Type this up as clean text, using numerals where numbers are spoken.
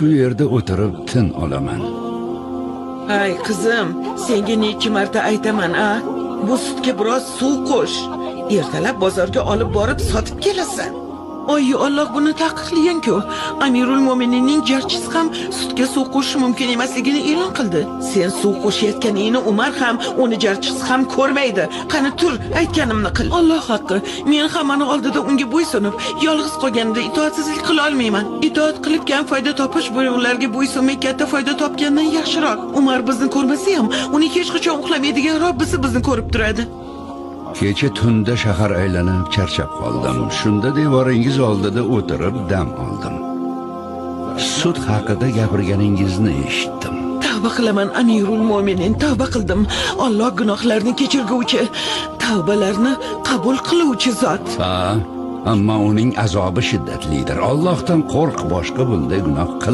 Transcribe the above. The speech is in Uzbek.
Shu yerda o'tirib tin olaman. Ay qizim, senga necha marta aytaman, a? Bu sutga biroz suv qo'sh. Ertalab bozorga olib borib sotib kelasan. Oy Alloh buni taqiqlagan-ku. Amirul Mo'mininning jarchisi ham sutga suv qo'shish mumkin emasligini e'lon qildi. Sen suv qo'shayotganingni Umar ham, uni jarchisi ham ko'rmaydi. Qani tur, aytganimni qil. Alloh haqqi, men hammani oldida unga bo'ysunib, yolg'iz qolganimda itoatsizlik qila olmayman. Itoat qilib kam foyda topish buyruqlarga bo'ysunmay katta foyda topgandan yaxshiroq. Umar bizni ko'rmasa ham, uni hech qachon uxlamaydigan Robbisi bizni ko'rib turadi. Kecha tunda shahar aylanib charchab qoldim. Shunda devoringiz oldida o'tirib dam oldim. Sut haqida gapirganingizni eshitdim. Tavba qilaman Amirul Mo'minin, tavba qildim. Alloh gunohlarni kechirguvchi, tavbalarni qabul qiluvchi zot. Ha, ammo uning azobi shiddatlidir. Allohdan qo'rq, boshqa bunday gunoh qil.